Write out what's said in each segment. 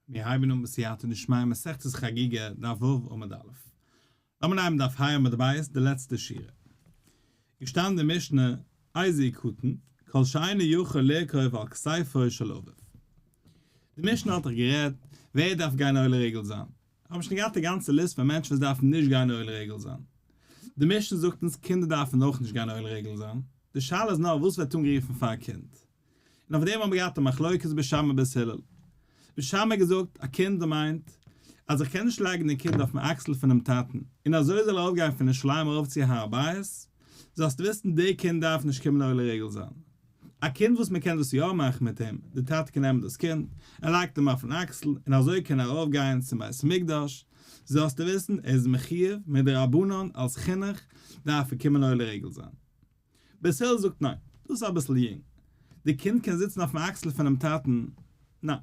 מיר הייבן אן בסייעתא דשמיא מסכת חגיגה, דף ו' עמוד א'. לאמיר נעמען דף ה' עמוד ב', די לעצטע שורה. געשטאנען אין די משנה, איזהו קטן, כל שאינו יכול לרכוב על כתפו של אביו. די משנה האט דאך גערעדט ווער דארף גיין עולה רגל זיין. האבן שוין געהאט א גאנצע ליסט פון מענטשן וואס דארפן נישט גיין עולה רגל זיין. די משנה זאגט אונז קינדער דארפן אויך נישט גיין עולה רגל זיין. די שאלה איז נאר וואס ווערט אנגערופן פאר א קינד. און אויף דעם האבן מיר געהאט א מחלוקת בית שמאי בית הלל. בית שמאי האט געזאגט, א קינד מיינט אז איך קען נישט לייגן די קינד אויפן אקסל פונעם טאטן און אזוי זאל ער ארויפגיין פון ירושלים ארויף צו הר הבית, זאלסט וויסן די קינד דארף נישט קומען עולה רגל זיין. א קינד וואס מען קען דאס יא מאכן מיט אים, די טאטע קען נעמען דאס קינד, ער לייגט אים אויפן אקסל און אזוי קען ער ארויפגיין צום בית המקדש, זאלסטו וויסן ער איז מחיוב מדרבנן אלס חינוך דארף ער קומען עולה רגל זיין. בית הלל זאגט ניין, דאס איז אביסל יונג. די קינד קען זיצן אויפן אקסל פונעם טאטן? ניין.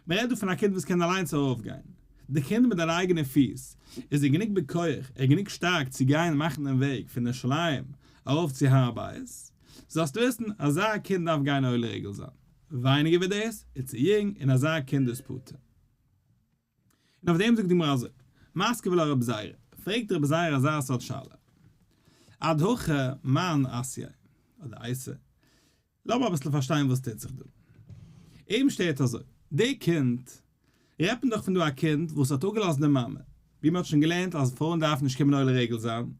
מען רעדט דא פון א קינד וואס קען אליינס ארויפגיין. די קינד מיט זיינע אייגענע פיס, איז ער גענוג בכח, ער איז גענוג שטארק צו גיין מאכן דעם וועג פון ירושלים ארויף צו הר הבית. זאלסט וויסן, אזא קינד דארף גיין עולה רגל זיין. ווייניגער ווי דאס, איז צו יונג, און אזא קינד איז פטור. און אויף דעם זאגט די גמרא אזוי, מתקיף לה רבי זירא, פרעגט רבי זירא אזא סארט שאלה, עד הכא מאן אתיא, אדער אייתי, לאמיר אביסל פארשטיין וואס טוט זיך דא. אים שטערט אזוי, די קינד, רעדט מען דאך פון דא א קינד וואס האט אפגעלאזט די מאמע, ווי מען האט שוין געלערנט אז פרויען דארפן נישט קומען עולה רגל זיין,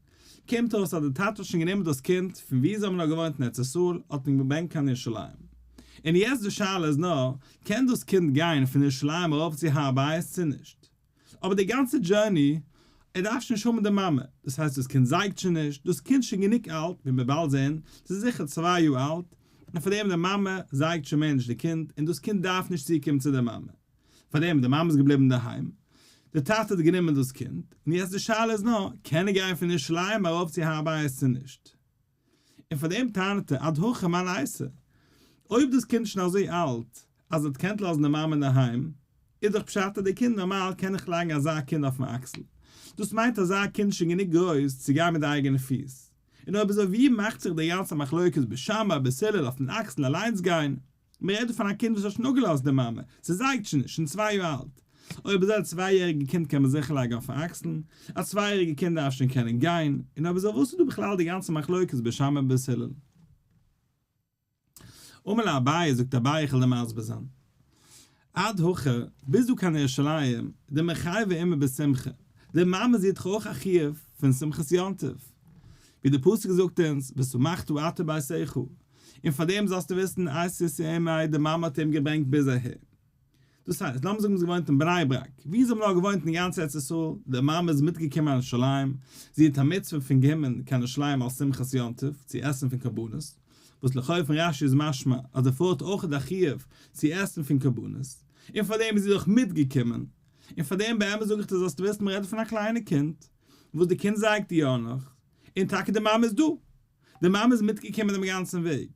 קומט אויס אז די טאטע האט שוין גענומען דאס קינד פון וואו זיי האבן נאר געוואוינט אין ארץ ישראל, האט אים געברענגט קיין ירושלים. און יעצט די שאלה איז נאר, קען דאס קינד גיין פון ירושלים ארויף צו הר הבית צו נישט? אבער די גאנצע journey, ער דארף שוין נישט האבן די מאמע, דאס הייסט דאס קינד זייגט שוין נישט, דאס קינד איז שוין גענוג אלט, ווי מיר באלד זעהן, ס'איז זיכער צוויי יאר אלט, און פאר דעם די מאמע זייגט שוין מער נישט די קינד, און דאס קינד דארף נישט צוקומען צו די מאמע. פאר דעם די מאמע איז געבליבן אינדערהיים, די טאטע האט גענומען דאס קינד, און יעצט די שאלה איז נאר, קען ער גיין פון ירושלים ארויף צו הר הבית צו נישט? און פאר דעם טענה'ט ער, עד הכא מאן אייתי, אויב דאס קינד איז שוין אזוי אלט אז ער האט קענט לאזן די מאמע אינדערהיים, איז דאך פשט אז די קינד נארמאל קען איך לייגן אזא קינד אויפן אקסל, דאס מיינט אזא קינד איז שוין גענוג גרויס צו גיין מיט די אייגענע פיס, און אויב אזוי ווי מאכט זיך די גאנצע מחלוקת בית שמאי בית הלל אויפן אקסל אליינס גיין? מען רעדט דא פון א קינד וואס האט שוין אפגעלאזט די מאמע, ס'זייגט שוין נישט, שוין צוויי יאר אלט. אויב אזוי א צוויי יעריגע קינד קען מען זיכער לייגן אויפן אקסל, א צוויי יעריגע קינד דארף שוין קענען גיין, און אויב אזוי וואס איז דא בכלל די גאנצע מחלוקת בית שמאי בית הלל? אמר ליה אביי, זאגט אביי איך וועל דיר מסביר זיין. עד הכא, ביז דא קיין ירושלים, דמיחייבא אימא בשמחה, די מאמע זי האט דאך אויך א חיוב פון שמחת יום טוב, ווי די פסוק זאגט אונז ושמחת אתה וביתך, און פאר דעם זאלסטו וויסן אתיתיה אימיה די מאמע האט אים געברענגט ביז אהער. דאס הייסט, לאמיר זאגן מ'איז געוואוינט אין בני ברק, ווי זיי האבן נאר געוואוינט אין גאנץ ארץ ישראל, די מאמע איז מיטגעקומען קיין ירושלים, זי האט א מצוה פון קומען קיין ירושלים אלס שמחת יום טוב, צו עסן פון קרבנות, וואס לכאו' פון רש"י איז משמע אז די פרוי האט אויך א חיוב צו עסן פון קרבנות, און פאר דעם איז זי דאך מיטגעקומען, און פאר דעם באמת זאג איך דיר זאלסטו וויסן מ'רעדט פון א קליינע קינד, וואס די קינד זייגט יא נאך, און טאקע די מאמע איז דא, די מאמע איז מיטגעקומען דעם גאנצן וועג.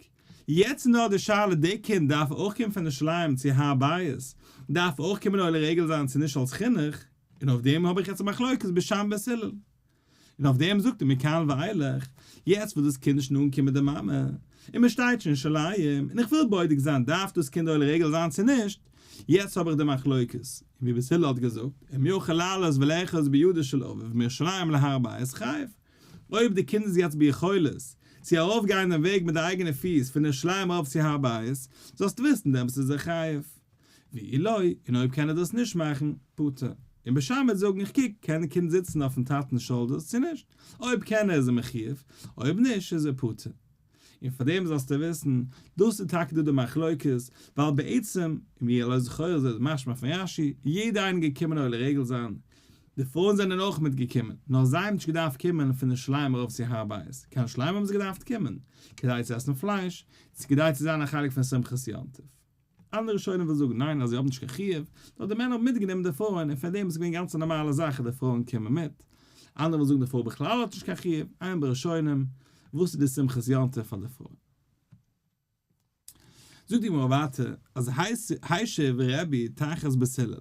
יעצט איז נאר די שאלה די קינד דארף אויך קומען פון ירושלים צו הר הבית, דארף אויך קומען עולה רגל זיין צו נישט אלס חינוך, און אויף דעם האב איך יעצט א מחלוקת בית שמאי בית הלל. און אויף דעם זאגט ער מכאן ואילך, יעצט וואס דאס קינד איז שוין אנגעקומען מיט די מאמע, און מען שטייט שוין אין ירושלים, און איך וויל בודק זיין דארף דאס קינד עולה רגל זיין צו נישט, יעצט האב איך די מחלוקת, און ווי בית הלל האט געזאגט, אם יכול לעלות ולאחוז בידו של אביו מירושלים להר הבית חייב. אויב די קינד איז יעצט ביכולת צו ארויף גיין דעם וועג מיט די אייגענע פיס פון ירושלים ארויף צו הר הבית, זאלסטו וויסן דעמאלטס איז ער חייב. ואי לא, און אויב קען ער דאס נישט מאכן, פטור. און בית שמאי וועט זאגן איך קוק, קען די קינד זיצן אויפן טאטנ'ס shoulders צו נישט? אויב קען ער איז ער מחיוב, אויב נישט איז ער פטור. און פאר דעם זאלסטו וויסן, דאס איז טאקע דא די מחלוקת, ווייל בעצם, און ווי אלע זכור אזוי איז משמע פון רש"י, יעדער איינער געקומען עולה רגל זיין, די פרויען זענען אויך מיט געקומען, נאר זיי האבן נישט געדארפט קומען פון ירושלים ארויף צו הר הבית, קיין ירושלים האבן זיי געדארפט קומען, כדי צו עסן פלייש, צו כדי צו זיין א חלק פון שמחת יום טוב. אנדערע ראשונים ווילן זאגן ניין אז זיי האבן נישט קיין חיוב, נאר די מענער האבן מיטגענומען די פרויען און פאר דעם איז געווען גאנץ א נארמאלע זאך אז די פרויען קומען מיט, אנדערע ווילן זאגן די פרוי בכלל האט נישט קיין חיוב, עיין בראשונים, וואס איז די שמחת יום טוב פאר די פרויען? זאגט די גמרא ווייטער אז השיב רבי תחת בית הלל.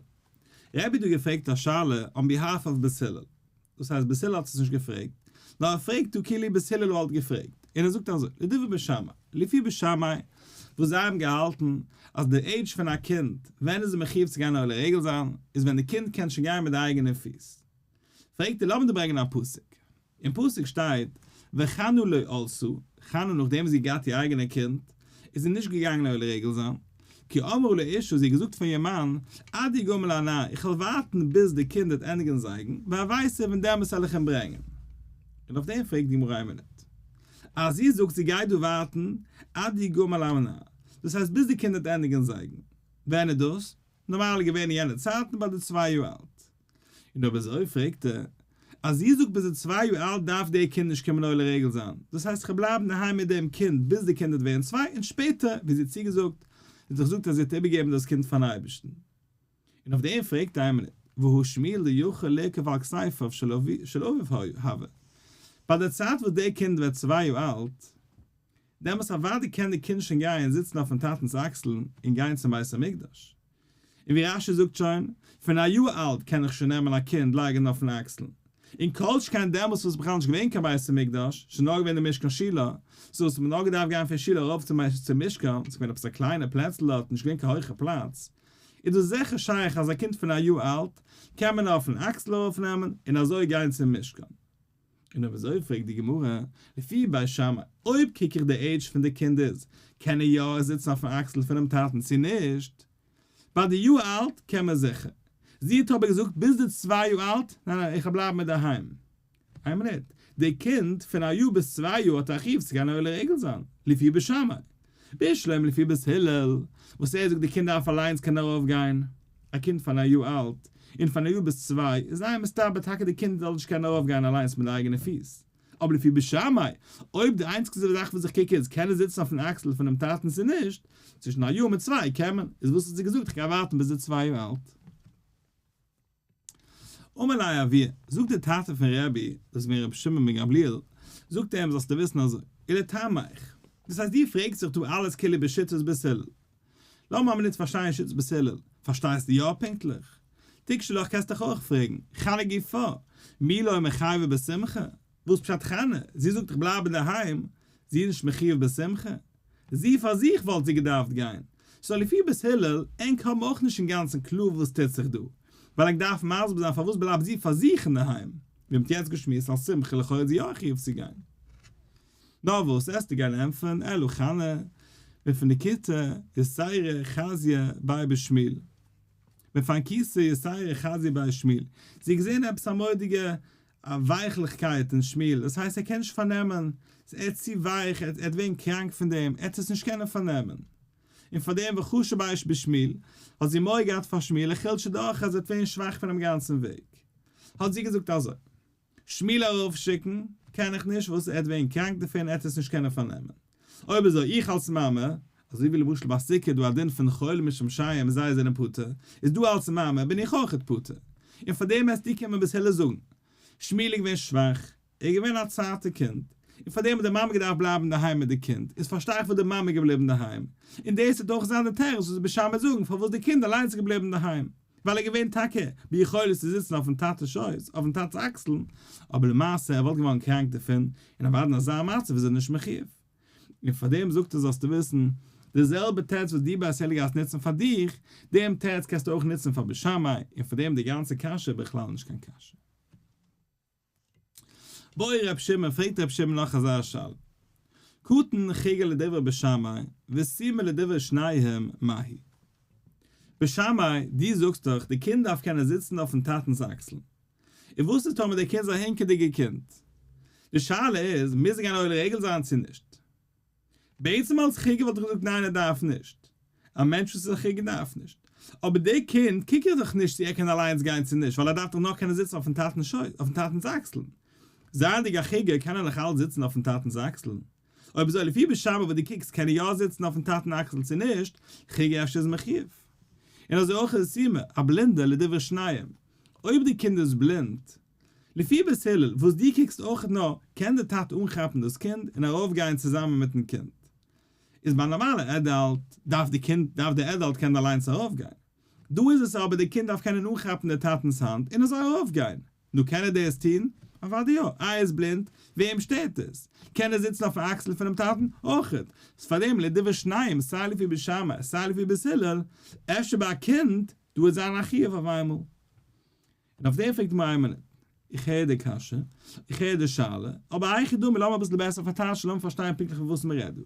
רבי האט דא געפרעגט א שאלה on behalf of בית הלל. דאס הייסט בית הלל האט עס נישט געפרעגט, נאר ער פרעגט דא כאילו בית הלל וואלט געפרעגט, און ער זאגט אזוי, לדברי בית שמאי, לפי בית שמאי. וואס זיי האבן געהאלטן אז די עידזש פון א קינד ווען איז ער מחיוב צו גיין עולה רגל זיין איז ווען די קינד קען שוין גיין מיט די אייגענע פיס. פרעגט ער לאמיר דיר ברענגען א פסוק. אין פסוק שטייט וחנה לא עלתה, חנה נאכדעם וואס זי האט געהאט איר אייגענע קינד איז זי נישט געגאנגען עולה רגל זיין, כי אמרה לאישה זי האט געזאגט פאר איר מאן עד יגמל הנער איך וועל ווארטן ביז די קינד וועט ענדיגן זייגן והבאתיו און דעמאלס וועל איך אים ברענגען. און אויף דעם פרעגט די גמרא איין מינוט. אז זי זאגט זי גייט דא ווארטן עד יגמל הנער, דאס הייסט ביז די קינד וועט ענדיגן זייגן, ווען איז דאס? נארמאל איז געווען אין יענע צייטן ביי די צוויי יאר אלט. און אויב אזוי פרעגט ער, אז זי זאגט ביז די צוויי יאר אלט דארף דער קינד נישט קומען עולה רגל זיין, דאס הייסט איך בלייב אינדערהיים מיט דעם קינד ביז די קינד וועט ווערן צוויי און שפעטער ווי זי האט צוגעזאגט, זי האט דאך געזאגט אז זי וועט איבערגעבן דאס קינד פארן אייבערשטן. און אויף דעם פרעגט ער איין מינוט, והא שמואל דיכול לרכוב על כתפיו של אביו הוה, ביי די צייט וואס דער קינד ווערט צוויי יאר אלט, דעמאלס אוודאי קען די קינד שוין גיין זיצן אויפן טאטנ'ס אקסלן און גיין צום בית המקדש. און ווי רש"י זאגט שוין, פון א יאר אלט קען איך שוין נעמען א קינד לייגן אויפן אקסל. און כל שכן דעמאלס וואס בכלל נישט געווען קיין בית המקדש, שוין נאר געווען די משכן שילה, סאו וואס האט מען נאר געדארפט גיין פון שילה ארויף צום משכן, ס'איז געווען עפעס א קליינע פלעצל דארט, נישט געווען קיין הויכע פלאץ, איז דאס זיכער שייך אז א קינד פון א יאר אלט קען מען אויפן אקסל ארויפנעמען און אזוי גיין צום משכן. און אויב אזוי פרעגט די גמרא, לפי בית שמאי, אויב קוק איך די עידזש פון די קינד איז, קען ער יא זיצן אויפן אקסל פונעם טאטן צו נישט? ביי די יאר אלט קען מען זיכער. זי האט אבער געזאגט ביז די צוויי יאר אלט, ניין ניין איך וועל בלייבן אינדערהיים. איין מינוט, די קינד פון א יאר ביז צוויי יאר האט א חיוב צו גיין עולה רגל זיין, לפי בית שמאי. בשלמא לפי בית הלל, וואס ער זאגט די קינד דארף אליינס קענען ארויף גיין, א קינד פון א יאר אלט, און פון א יאר ביז צוויי, איז זייער מסתבר טאקע די קינד זאל נישט קענען ארויף גיין אליינס מיט די אייגענע פיס. אבער לפי בית שמאי, אויב די איינציגסטע זאך וואס איך קוק איז קען ער זיצן אויפן אקסל פונעם טאטן צו נישט, צווישן א יאר מיט צוויי קען מען, איז וואס האט זי געזאגט איך גיי ווארטן ביז ער איז צוויי יאר אלט? אמר ליה אבוה, זאגט דער טאטע פון רבי, דאס איז געווען רבי שמעון בן גמליאל, זאגט ער אים זאלסטו וויסן אזוי, ולטעמיך, דאס הייסט דו פרעגסט זיך דא אלעס כאילו בשיטת בית הלל, לאמיר א מינוט פארשטיין שיטת בית הלל, פארשטייסטו יא פונקטליך? תקשי לך קענסט דיך אויך פרעגן, חנה גופא, מי לא מיחייבא בשמחה? וואס פשט חנה? זי זאגט איך בלייב אינדערהיים, זי איז נישט מחיוב בשמחה? זי פאר זיך וואלט זי געדארפט גיין. סאו לפי בית הלל, ענק האבן אויך נישט אינגאנצן קלאר וואס טוט זיך דא. ווייל ענק דארפן מסביר זיין פארוואס בלייבט זי פאר זיך אינדערהיים. ווי מ'האט יעצט געשמועסט אלס שמחה לכאורה האט זי יא א חיוב צו גיין. נאר וואס עסטו גיין ענטפערן אלא חנה מפנקיטא יתירא חזיא בי בשמואל. מפנקיסא יתירא חזיא בי שמואל. זי האט געזען עפעס א מורא'דיגע א ווייכליכקייט אין שמואל, דאס הייסט ער קען נישט פארנעמען, ער איז צו ווייך, ער וועט ווערן קראנק פון דעם, ער וועט עס נישט קענען פארנעמען. און פאר דעם וחששה בי בשמואל, האט זי מורא געהאט פאר שמואל לחולשא דאורחא אז ער וועט ווערן שוואך פונעם גאנצן וועג. האט זי געזאגט אזוי, שמואל ארויפשיקן קען איך נישט, וואס ער וועט ווערן קראנק דערפון, ער וועט עס נישט קענען פארנעמען. אויב אזוי איך אלס מאמע, אזוי ווי למשל ביי סוכה איז דא א דין פון חולים משמשיהם זיי זענען פטור, איז דא אלס מאמע בין איך אויכעט פטור. און פאר דעם העסטו קומען בית הלל זאגן. שמואל איז געווען שוואך, ער איז געווען א צארטע קינד, און פאר דעם האט די מאמע געדארפט בלייבן אינדערהיים מיט די קינד, איז פארשטיי איך וואס די מאמע איז געבליבן אינדערהיים, און דאס וועט אויך זיין די תירוץ וואס בית שמאי זאגן פארוואס די קינד אליינס איז געבליבן אינדערהיים. ווייל ער איז געווען טאקע ביכולת צו זיצן אויפן טאטע'ס שויס, אויפן טאטע'ס אקסלן, אבער למעשה ער וואלט געווארן קראנק דערפון, און אוודאי אין אזא מצב איז ער נישט מחיוב. און פארדעם זאגט ער זאלסטו וויסן, די זעלבע תירוץ וואס דו בית הלל גייסט נוצן פאר דיך, דעם תירוץ קענסטו אויך נוצן פאר בית שמאי, און פארדעם די גאנצע קשיא איז בכלל נישט קיין קשיא. בעי רב שמעון, פרעגט רב שמעון נאך אזא שאלה, קטן חיגר לדברי בית שמאי וסומא לדברי שניהם מהו? בית שמאי, דו זאגסט דאך די קינד דארף קענען זיצן אויפן טאטנס אקסלן, און וואס איז טאמער די קינד איז א הינקעדיגע קינד? די שאלה איז, מוז ער גיין עולה רגל זיין צו נישט? בעצם אלס חיגר וואלט איך געזאגט ניין ער דארף נישט, א מענטש וואס איז א חיגר דארף נישט, אבער די קינד קוק איך דאך נישט צו ער קען אליינס גיין צו נישט ווייל ער דארף דאך נאך קענען זיצן אויפן טאטנס שויס אויפן טאטנס אקסלן, זייענדיג א חיגר קען ער נאך אלץ זיצן אויפן טאטנס אקסלן, אויב אזוי לפי בית שמאי וואס דו קוקסט קען ער יא זיצן אויפן טאטן אקסל צו נישט, חיגר אפשר איז מחיוב. און אזוי אויך איז סומא, א בלינדער לדברי שניהם, אויב די קינד איז בלינד, לפי בית הלל, וואס דו קוקסט אויכעט נאר, קען די טאטע אנכאפן דאס קינד און ארויפגיין צוזאמען מיטן קינד. איז ביי א נארמאלע adult, דארף די קינד, דארף די adult קענען אליינס ארויפגיין. דא איז עס אבער די קינד דארף קענען אנכאפן די טאטענס האנט און אזוי ארויפגיין. נו קען ער דאס טון? אוודאי יא, איי ער איז בלינד, וועם שטערט עס? קען ער זיצן אויפן אקסל פונעם טאטן? אויכעט. איז פארדעם לדברי שניהם סיי לפי בית שמאי סיי לפי בית הלל, אפשר ביי א קינד, דא וועט זיין א חיוב אויף איינמאל. און אויף דעם פרעגט די גמרא איין מינוט, איך הער די קשיא, איך הער די שאלה, אבער היכי דמי לאמיר אביסל בעסער פארטייטשן לאמיר פארשטיין פונקטליך פון וואס מען רעדט דא.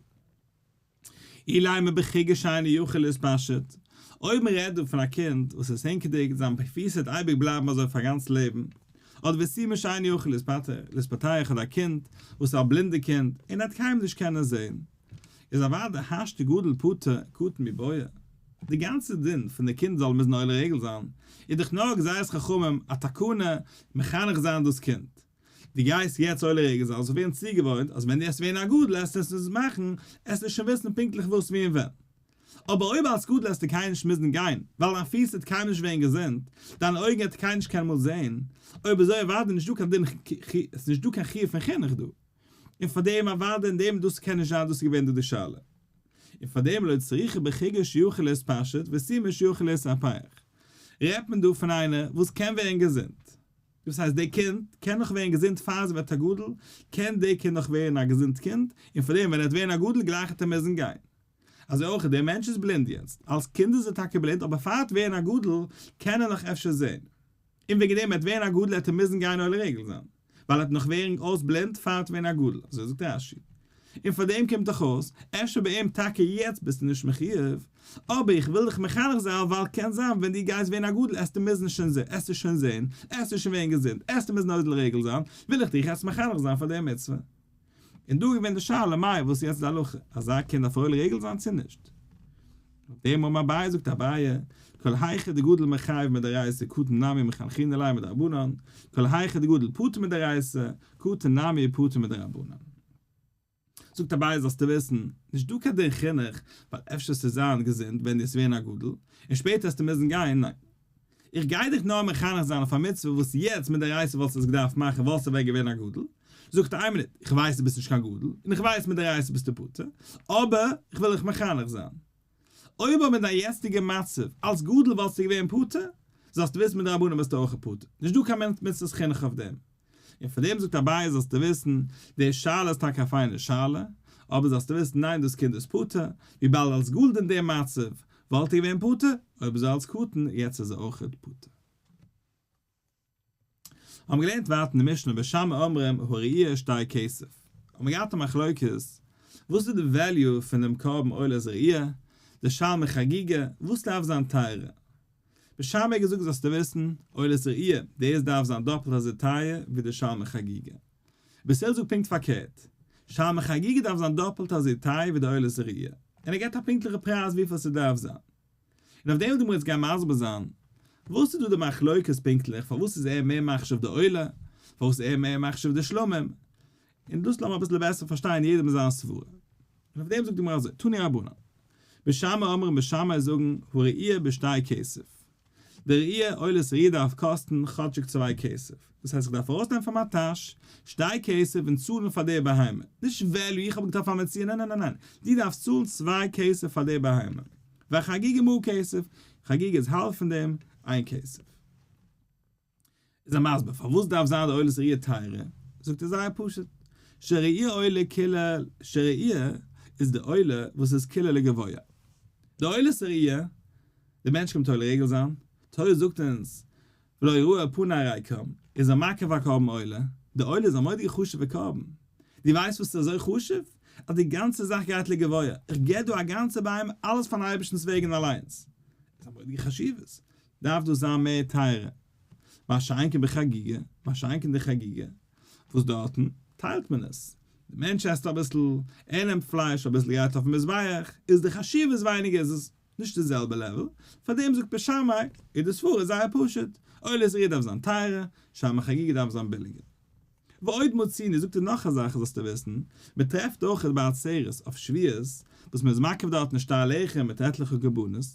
אילימא בחיגר שאינו יכול להתפשט, אויב מען רעדט דא פון א קינד וואס איז הינקעדיג, זיין פיס וועט אייביג בלייבן אזוי פאר א גאנץ לעבן, אדער וסומא שאינו יכול להתפתח אדער א קינד וואס איז א בלינדע קינד און ער וועט קיינמאל נישט קענען זען, איז אוודאי השתא גדול פטור קטן מיבעיא. די גאנצע דין פון די קינד זאל מוזן עולה רגל זיין, איז דאך נאר גזירת חכמים א תקנה מחנך זיין דאס קינד. דו גייסט יעצט עולה רגל זיין זאלסט ווערן צוגעוואוינט אז ווען דו עסט ווערן א גדול עסטו עס מוזן מאכן, עסטו שוין וויסן פונקטליך וואס ווי און ווען. אבער אויב אלס גדול עסטו קיינמאל נישט מוזן גיין, ווייל דיין פיס וועט קיינמאל נישט ווערן געזונט, דיינע אויגן וועט קיינער נישט קיינמאל זען, אויב אזוי אוודאי נישט דא קיין דין עס איז נישט דא קיין חיוב פון חינוך דא. און פארדעם אוודאי אין דעם דאס קען נישט זיין דאס איז געווען דא די שאלה. און פארדעם לא צריכא בחיגר שיכול להתפשט וסומא שיכול להתהפך. רעדט מען דא פון איינער וואס קען ווערן געזונט. דאס הייסט די קינד קען נאך ווערן געזונט פאר עס ווערט א גדול, קען די קינד נאך ווערן א געזונט קינד, און פאר דעם ווען ער וועט ווערן א גדול גלייך וועט ער מוזן גיין. אזוי אויך דער מענטש איז בלינד יעצט, אלס קינד איז ער טאקע בלינד אבער פאר ער וועט ווערן א גדול קען ער נאך אפשר זען. און וועגן דעם ער וועט ווערן א גדול וועט ער מוזן גיין עולה רגל זיין, ווייל ער וועט נאך ווערן אויס בלינד פאר ער וועט ווערן א גדול, אזוי זאגט רש"י. און פאר דעם קומט דאך אויס, אפשר ביי אים טאקע יעצט ביסטו נישט מחיוב, אבער איך וויל דיך מחנך זיין ווייל קען זיין ווען דו גייסט ווערן א גדול עסטו מוזן שוין זען, עסטו שוין זען, עסטו שוין ווערן געזונט, עסטו מוזן עולה רגל זיין, וויל איך דיך יעצט מחנך זיין פאר די מצוה. און דא איז געווען די שאלה מאי וואס איז יעצט די הלכה, אזא קינד דארף עולה רגל זיין צו נישט? אויף דעם אמר אביי זאגט אביי, כל היכא דגדול מיחייב מדאורייתא קטן נמי מחנכינן ליה מדרבנן, כל היכא דגדול פטור מדאורייתא, קטן נמי פטור מדרבנן. זאגט אביי זאלסטו וויסן, נישט דא קיין דין חינוך, ווייל אפשר עסטו זיין געזונט ווען דו עסט ווערן א גדול, און שפעטער עסטו מוזן גיין, ניין. איך גיי דיך נאר מחנך זיין אויף א מצוה וואס יעצט מדאורייתא וואלסטו עס געדארפט מאכן וואלסטו ווען געווען א גדול, זאגט ער איין מינוט, איך ווייס דו ביסט נישט קיין גדול, און איך ווייס מדאורייתא ביסטו פטור, אבער איך וויל דיך מחנך זיין. אויב אבער אין דיין יעצטיגע מצב אלס גדול וואלסטו געווען פטור, זאלסטו וויסן מדרבנן ביסטו אויך פטור, נישט דא קיין מצוות חינוך אויף דעם. און פאר דעם זאגט אביי זאלסטו וויסן, די שאלה איז טאקע א פיינע שאלה, אבער זאלסטו וויסן ניין דאס קינד איז פטור, וויבאלד אלס גדול אין דעם מצב וואלט ער געווען פטור, אויב אזוי אלס קטן, יעצט איז ער אויכעט פטור. האבן געלערנט ווייטער אין די משנה בית שמאי אומרים הראיה שתי כסף, האבן מיר געהאט א מחלוקת וואס איז די value פון דעם קרבן עולת ראיה, די שלמי חגיגה, וואס דארף זיין טייערער? בית שמאי האט געזאגט זאלסטו וויסן, עולת ראיה, דאס דארף זיין דאפלט אזוי טייער ווי די שלמי חגיגה. בית הלל זאגט פונקט פארקערט, שלמי חגיגה דארף זיין דאפלט אזוי טייער ווי די עולת ראיה, און ער געבט א פונקטליכע פרייז וויפיל ס'דארף זיין. און אויף דעם וויל די גמרא יעצט גיין מסביר זיין, וואס איז דא די מחלוקת פונקטליך, פארוואס איז ער מער מחשיב די עולה, פארוואס איז ער מער מחשיב די שלמים, און דאס לאמיר אביסל בעסער פארשטיין יעדער מיט זיין סברה. און אויף דעם זאגט די גמרא אזוי, תנו רבנן, בית שמאי אומרים בית שמאי זאגן הראיה בשתי כסף, די ראיה עולת ראיה דארף קאסטן כאטשיג צוויי כסף, דאס הייסט איך דארף ארויסנעמען פון מיין טאש שתי כסף און צאלן פאר די בהמה, נישט value איך האב געטראפן א מציאה ניין ניין ניין ניין, דו דארפסט צאלן צוויי כסף פאר די בהמה, והחגיגה מעה כסף, חגיגה איז האלב פון דעם, איין כסף. איז ער מסביר פארוואס דארף זיין די עולת ראיה טייערער, זאגט ער זייער פשוט, שראיה עולה כולה, שראיה איז די עולה וואס איז כולה לגבוה, די עולת ראיה, די מענטש קומט עולה רגל זיין, תורה זאגט אונז ולא יראה פני ריקם, איז ער מקריב א קרבן עולה, די עולה איז א מורא'דיגע חשוב'ע קרבן, דו ווייסט וואס איז אזוי חשוב? אז די גאנצע זאך גייט לגבוה, איך געב דא א גאנצע בהמה אלעס פארן אייבערשטנ'ס וועגן אליינס, איז א מורא'דיגע חשיבות, דארף דאס זיין מער טייערער, מה שאין כן בחגיגה, מה שאין כן די חגיגה, וואס דארטן טיילט מען עס, די מענטש עסט אביסל, ער נעמט פלייש, אביסל גייט אויפן מזבח, איז די חשיבות ווייניגער, איז עס נישט די זעלבע level, פארדעם זאגט בית שמאי, איז די סברה זייער פשוט, עולת ראיה דארף זיין טייערער, שלמי חגיגה דארף זיין ביליגער. ועוד מצינו, זאגט ער נאך א זאך זאלסטו וויסן, מען טרעפט אויך ביי עצרת אויף שבועות, וואס מען איז מקריב דארטן שתי לחם מיט עטליכע קרבנות,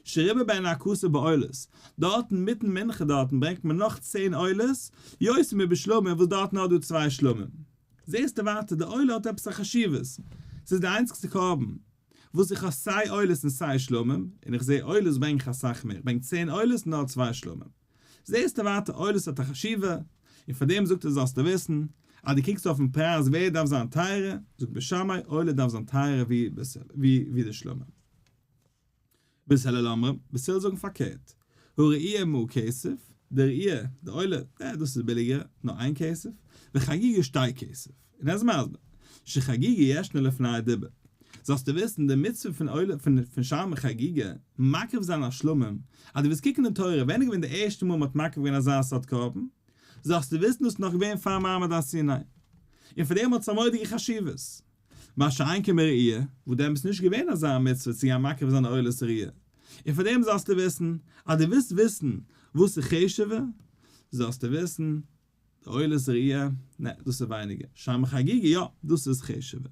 שריבה בהן הכתוב בעולות, דארטן מיטן מנחה דארטן ברענגט מען נאך צען עולות, יותר מבשלמים וואס דארטן האט דא צוויי שלמים. זעסטו ווייטער די עולה האט עפעס א חשיבות, ס'איז די איינציגסטע קרבן וואס איך האב סיי עולות און סיי שלמים, און איך זע עולות ברענג איך אסאך מער, איך ברענג צען עולות און נאר צוויי שלמים. זעסטו ווייטער עולות האט א חשיבה, און פאר דעם זאגט ער זאלסטו וויסן, אז דו קוקסט אויפן פרייז ווער דארף זיין טייערער, זאגט בית שמאי עולה דארף זיין טייערער ווי די שלמים. בית הלל אומרים, בית הלל זאגן פארקערט, הראיה מעה כסף, די ראיה, די עולה, אה, דאס איז ביליגער, נאר איין כסף, וחגיגה שתי כסף. און ער איז מסביר, שחגיגה ישנה לפני הדיבור. זאלסטו וויסן, די מצוה פון עולה, פון פון שלמי חגיגה, מקריב זיין א שלמים, אז דו וועסט קוקן אין תורה, ווען איז געווען די ערשטע מאל מען האט מקריב געווען אזא סארט קרבן, זאלסטו וויסן דאס איז נאך געווען פאר מעמד הר סיני. און פאר דעם האט עס א מורא'דיגע חשיבות. מה שאין כן בראי', וואו דעם איז נישט געווען אזא מצוה צו גיין מקריב זיין עולת ראי'. און פאר דעם זאלסטו וויסן, אז דו ווילסט וויסן וואס איז חשוב'ער, זאלסטו וויסן, די עולת ראי', נע, דאס איז ווייניגער, שלמי חגיגה, יא, דאס איז חשוב'ער.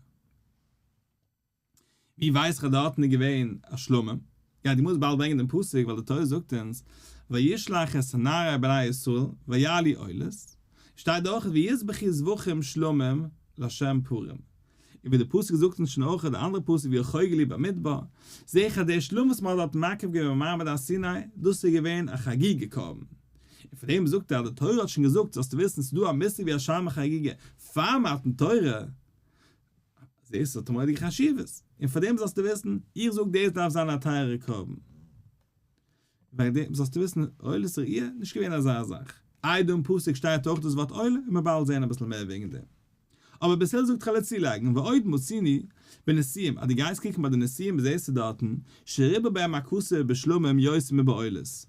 ווי ווייס איך אז דארטן איז געווען א שלמים? גייט די גמרא באלד ברענגען דעם פסוק ווייל די תורה זאגט אונז וישלח את נערי בני ישראל ויעלו עולות, שטייט דא אויך ויזבחו זבחים שלמים לה' פרים, און ווי די פסוק זאגט אונז שוין אויך די אנדערע פסוק ויחוגו לי במדבר, זעה איך אז דער שלמים וואס מען האט דארט מקריב געווען במעמד הר סיני, דאס איז געווען א חגיגה קרבן. און פון דעם זאגט ער אז די תורה האט שוין געזאגט זאלסטו וויסן ס'איז דא א מושג ווי א שלמי חגיגה פאר מתן תורה, זעסט ס'האט א מורא'דיגע חשיבות, און פאר דעם זאלסטו וויסן, איך זאג דאס דארף זיין א טייערער קרבן. וועגן דעם זאלסטו וויסן, עולת ראי' נישט געווען אזא זאך. איי דא אין פסוק שטייט אויך דאס ווארט עולה, און מ'וועט באלד זען אביסל מער וועגן דעם. אבער בית הלל זאגט כ'וועל צולייגן, ועוד מצינו בנשיאים, אז דו גייסט קוקן ביי די נשיאים זעסטו דארטן, שריבה בהם הכתוב בשלמים יותר מבעולות.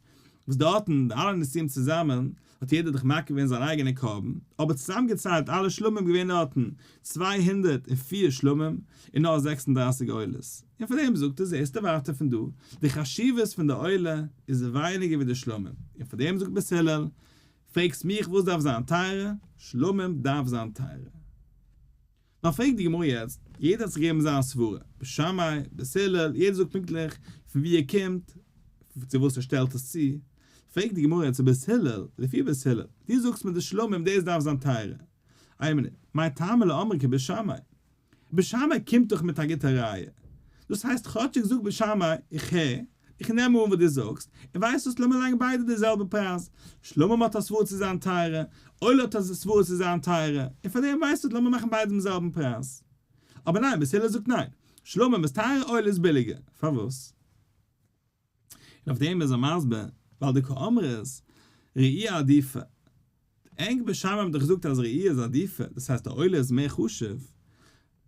וואס דארטן, די אלע נשיאים צוזאמען, האט יעדער דאך מקריב געווען זיין אייגענע קרבן, אבער צוזאמגעציילט אלע שלמים געווען דארטן 204 שלמים און נאר 36 עולות, און פון דעם זאגט ער זעסטו ווייטער פון דא, די חשיבות פון די עולה איז ווייניגער ווי די שלמים, און פון דעם זאגט בית הלל, פרעגסט מיך וואס דארף זיין טייערער, שלמים דארף זיין טייערער. נאר פרעגט די גמרא יעצט, יעדער האט זיך געגעבן זיין סברה, בית שמאי, בית הלל, יעדער זאגט פונקטליך פון ווי ער קומט, צו וואס ער שטעלט עס צו, פרעגט די גמרא צו בית הלל, לפי בית הלל, דו זאגסט מיט די שלמים דאס דארף זיין טייערער, איין מינוט, מאי טעמא לא אמרי כבית שמאי? בית שמאי קומט דאך מיט א גוטע ראיה, דאס הייסט כאטשיג זאגט בית שמאי איך הער, איך נעם אן וואס דו זאגסט, און ווייסט וואס לאמיר לייגן ביידע די זעלבע פרייז, שלמים האט א סברה צו זיין טייערער, עולה האט א סברה צו זיין טייערער, און פאר דעם ווייסט וואס לאמיר מאכן ביידע דעם זעלבן פרייז. אבער ניין, בית הלל זאגט ניין, שלמים איז טייערער עולה איז ביליגער, פארוואס? און אויף דעם איז ער מסביר, ווייל דקאמרת ראי' עדיפא, ענק בית שמאי האבן דאך געזאגט אז ראי' איז עדיפא, דאס הייסט די עולה איז מער חשוב,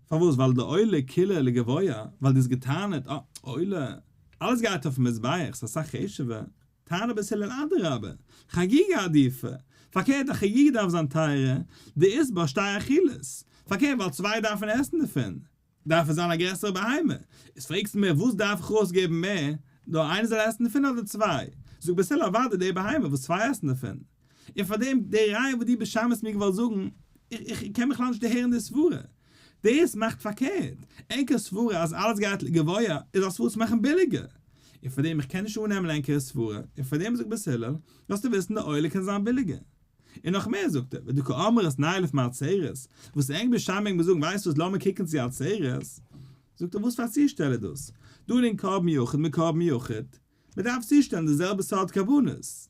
פארוואס? ווייל די עולה כולה לגבוה, ווייל דו האסט געטענה'ט, אה, עולה, אלעס גייט אויפן מזבח, ס'איז אסאך חשוב'ער, טענה בית הלל אדרבה, חגיגה עדיפא, פארקערט א חגיגה דארף זיין טייערער, דאית בה שתי אכילות, פארקערט ווייל צוויי דארפן עסן דערפון, דארף עס זיין א גרעסערע בהמה. איז פרעגסטו מיר וואס דארף איך אויסגעבן מער, נאר איינער זאל עסן דערפון אדער צוויי? זאגט בית הלל אוודאי די בהמה וואס צוויי עסן דערפון. און פאר דעם די ראיה וואס דו בית שמאי האסט מיר געוואלט זאגן, איך קען בכלל נישט דערהערן די סברה. דאס מאכט פארקערט. ענקער סברה אז אלעס גייט לגבוה איז א סברה צו מאכן ביליגער. און פאר דעם איך קען נישט אננעמען ענקערע סברה, און פאר דעם זאגט בית הלל, זאלסטו וויסן די עולה קען זיין ביליגער. און נאך מער זאגט ער, ודקאמרת נילף מעצרת, וואס ענק בית שמאי מעגן זאגן ווייסט וואס לאמיר קוקן צו עצרת, זאגט ער וואס פאר א צושטעל איז דאס, דנין קרבן יחיד מקרבן יחיד, מען דארף צושטעלן די זעלבע סארט קרבנות,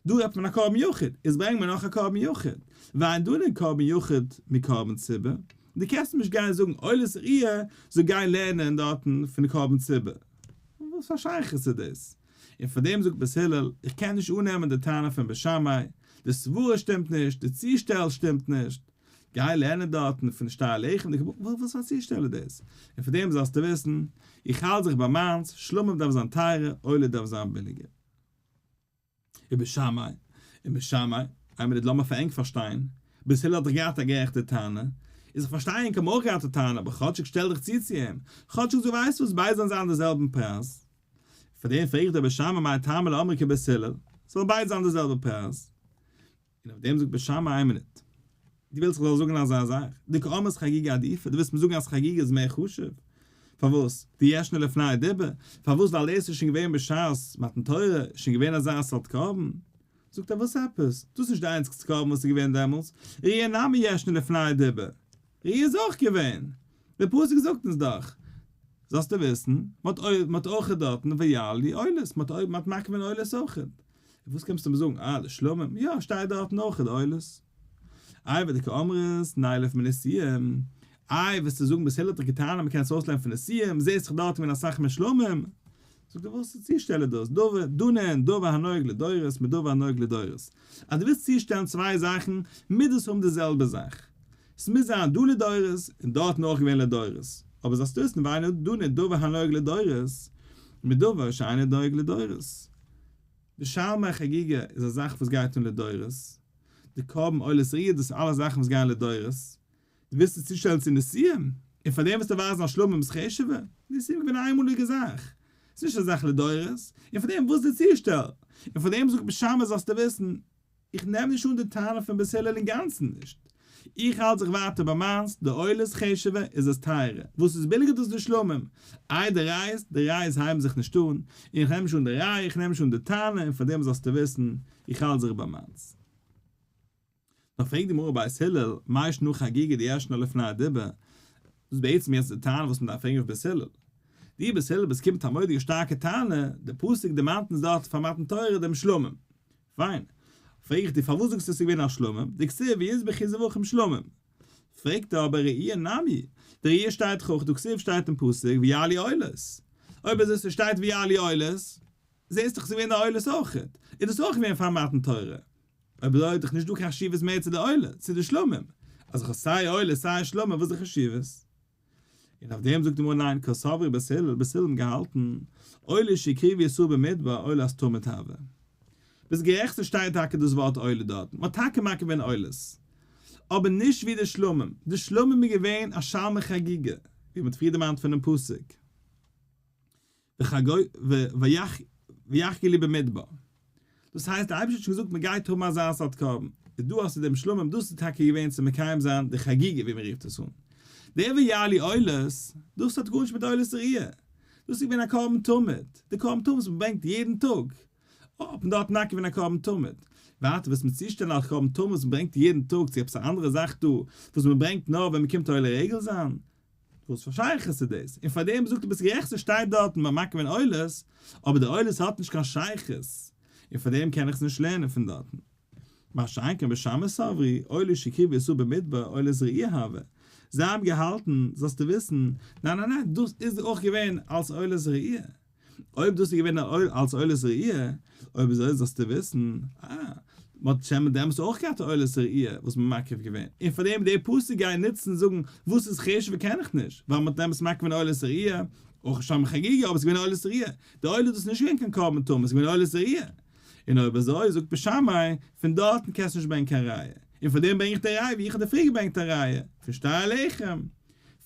דא רעדט מען א קרבן יחיד, איז ברענג מיר נאך א קרבן יחיד, ואין דנין קרבן יחיד מקרבן ציבור, דו קענסט נישט גיין זאגן עולת ראיה זאל גיין לערנען דארטן פון קרבן ציבור, וואס פאר שייכות איז דאס? און פאר דעם זאגט בית הלל, איך קען נישט אננעמען די טענה פון בית שמאי, די סברה שטימט נישט, די צושטעל שטימט נישט, גיי לערנען דארטן פון שתי הלחם, די קבלה, וואס פאר צושטעל איז דאס? און פאר דעם זאלסטו וויסן, איך האלט זיך ביי מיינס, שלמים דארף זיין טייערער, עולה דארף זיין ביליגער. ובית שמאי, און בית שמאי, איין מינוט לאמיר פאר ענק פארשטיין, בית הלל האט דאך געהאט א גערעכטע טענה, איז איך פארשטיי ענק האבן אויך געהאט א טענה, אבער כאטשיג שטעל דיך צו צו אים, כאטשיג זאג ווייסט וואס ביידע זאלן זיין די זעלבן פרייז. פאר דעם פרעגט דער בית שמאי מאי טעמא לא אמרי כבית הלל, ס'זאל ביידע זיין די זעלבע פרייז. און אויף דעם זאגט בית שמאי איין מינוט, דו ווילסט איך זאל זאגן אזא זאך? דקאמרת חגיגה עדיפא, דו ווילסט מיר זאגן אז חגיגה איז מער חשוב? פארוואס? דישנה לפני הדיבור, פארוואס ווייל דאס איז שוין געווען בשעת מתן תורה, איז שוין געווען אזא סארט קרבן? זאגט ער וואס עפעס? דאס איז נישט די איינציגסטע קרבן וואס איז געווען דעמאלטס, ראיה נמי ישנה לפני הדיבור, ראיה איז אויך געווען, דער פסוק זאגט אונז דאך, זאלסטו וויסן, מען האט אויך דארטן ויעלו עולות, מען האט מקריב געווען עולות אויך. וואס קומסטו מיר זאגן? אה, די שלמים? יא, שטייט דארטן אויך די עולות. איי ודקאמרת נילף מנשיאים? איי וועסטו זאגן בית הלל האט דאך געטענה'ט מ'קען עס אויסלערנען פון נשיאים, זעהסט דאך דארט געווען אסאך מער שלמים. זאגט ער וואס צושטעל איז דאס? דבר דנין דבר הנוהג לדורות מדבר הנוהג לדורות. אז דו ווילסט צושטעלן צוויי זאכן מוז עס האבן די זעלבע זאך. ס'מוז זיין דא לדורות און דארטן אויך געווען לדורות. אבער זאלסטו וויסן ואין דנין דבר הנוהג לדורות מדבר שאינו נוהג לדורות. די שלמי חגיגה איז א זאך וואס גייט אן לדורות, די קרבן עולת ראיה דאס איז אלעס זאכן וואס גייען לדורות, דו ווילסט עס צושטעלן צו נשיאים, און פאר דעם וועסטו ווייזן אז שלמים איז חשוב'ער? נשיאים איז געווען א איינמאליגע זאך, ס'איז נישט א זאך לדורות, און פאר דעם וואס די צושטעל? און פאר דעם זאגט בית שמאי זאלסטו וויסן, איך נעם נישט אן די טענה פון בית הלל אינגאנצן נישט. איך האלט זיך ווייטער ביי מיינס, די עולה איז חשוב'ער איז עס טייערער, וואס איז ביליגער דאס די שלמים. איי די ראיות, די ראיות הייבן זיך נישט אן, און איך נעם נישט אן די ראיה, איך נעם נישט אן די טענה, און פארדעם זאלסטו וויסן, איך האלט זיך ביי מיינס. נאר פרעגט די גמרא בית הלל, מאי שנא חגיגה דישנה לפני הדיבור, דאס איז בעצם יעצט די טענה וואס מען דארף פרעגן אויף בית הלל. די בית הלל וואס קומט א מורא'דיגע שטארקע טענה, די פסוק דערמאנט אונז דארט פאר מתן תורה דעם שלמים, פיין, פרעג איך דיר פארוואס זאגסטו עס איז געווען א שלמים, דכתיב ויזבחו זבחים שלמים. פרעגט ער אבער ראי' נמי, די ראי' שטייט דאך אויך דכתיב שטייט אין פסוק ויעלו עולות. אויב אזוי ס'שטייט ויעלו עולות, זעסט דאך ס'איז געווען די עולות אויכעט, איז דאס אויך געווען פאר מתן תורה. אויב אזוי איז דאך נישט דא קיין חשיבות מער צו די עולה, צו די שלמים. אז איך האב סיי עולה סיי שלמים וואס איז די חשיבות? און אויף דעם זאגט די גמרא ניין קסברי בית הלל, בית הלל האבן געהאלטן עולה שהקריבו ישראל במדבר עולת תמיד הוה. ביסט גערעכט ס'שטייט טאקע דאס ווארט עולה דארטן, מ'האט טאקע מקריב געווען עולות, אבער נישט ווי די שלמים, די שלמים איז געווען א שלמי חגיגה, ווי מ'האט פריער דערמאנט פונעם פסוק. ויחגלו במדבר. דאס הייסט דער אייבערשטער האט שוין געזאגט מען גייט האבן אזא סארט קרבן, איז דא האסטו דעם שלמים, דאס איז טאקע געווען צו מקיים זיין די חגיגה ווי מען רופט עס אן. דער ויעלו עולות, דאס האט גארנישט מיט עולת ראיה, דאס איז געווען א קרבן תמיד, די קרבן תמיד וואס מען ברענגט יעדן טאג, האט מען דארט מקריב געווען א קרבן תמיד. ווייטער וועסט מיר צושטעלן א קרבן תמיד וואס מען ברענגט יעדן טאג צו עפעס א אנדערע זאך דא וואס מען ברענגט נאר ווען מען קומט עולה רגל זיין? וואס פאר שייכות איז דאס? און פאר דעם זאגט ער ביסט גערעכט ס'שטייט דארטן ביי מקריב געווען עולות, אבער די עולות האט נישט קיין שייכות, און פאר דעם קען איך עס נישט לערנען פון דארטן. מה שאין כן בית שמאי סברי, עולה שהקריבו ישראל במדבר עולת ראיה הוה, זיי האבן געהאלטן, זאלסטו וויסן, ניין ניין ניין, דאס איז אויך געווען אלס עולת ראיה. אויב דאס איז געווען אלס עולת ראי', אויב אזוי זאלסטו וויסן, אה, מ'האט שוין דעמאלטס אויך געהאט א עולת ראי' וואס מ'האט מקריב געווען, און פאר דעם די פסוק גיין נוצן זאגן וואס איז חשוב'ער קען איך נישט, ווייל מ'האט דעמאלטס מקריב געווען עולת ראי', אויך שלמי חגיגה אבער עס איז געווען עולת ראי', די עולה דאס איז נישט געווען קיין קרבן תמיד, עס איז געווען עולת ראי', און אויב אזוי זאגט בית שמאי, פון דארטן קענסטו נישט ברענגען קיין ראיה, און פאר דעם ברענג איך די ראיה ווי איך האב דיר פריער געברענגט א ראיה, פון שתי הלחם.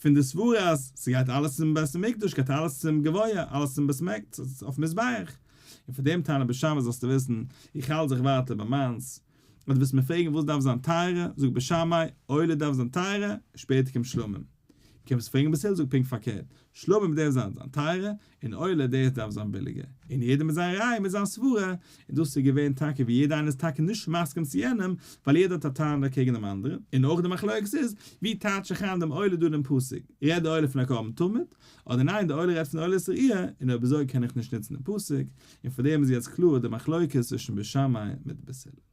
פון די סברה אז ס'גייט אלעס צום בית המקדש גייט אלעס צום גבוה, אלעס צום בית המקדש, אויפן מזבח, און פון דעם טענה בית שמאי זאלסטו וויסן, איך האלט זיך ווייטער ביי מיינס, אז דו וועסט מיר פרעגן וואס דארף זיין טייערער, זאג בית שמאי, עולה דארף זיין טייערער, שפעטער קומט שלמים. קומסט פרעגן בית הלל זאג פונקט פארקערט, שלמים דארף זיין זיין טייערער, און עולה דאס דארף זיין ביליגער, און יעדער מיט זיין ראיה מיט זיין סברה, און דאס איז געווען טאקע ווי יעדער איינער איז טאקע נישט מסכים צו יענעם, ווייל יעדער האט א טענה קעגן דעם אנדערן, און אויך די מחלוקת איז, ווי טייטש איך איין דעם עולה דא דעם פסוק, רעדט די עולה פון א קרבן תמיד, אדער ניין די עולה רעדט פון עולת ראיה, און אויב אזוי קען איך נישט נוצן דעם פסוק, און פאר דעם איז יעצט קלאר די מחלוקת צווישן בית שמאי מיט בית הלל.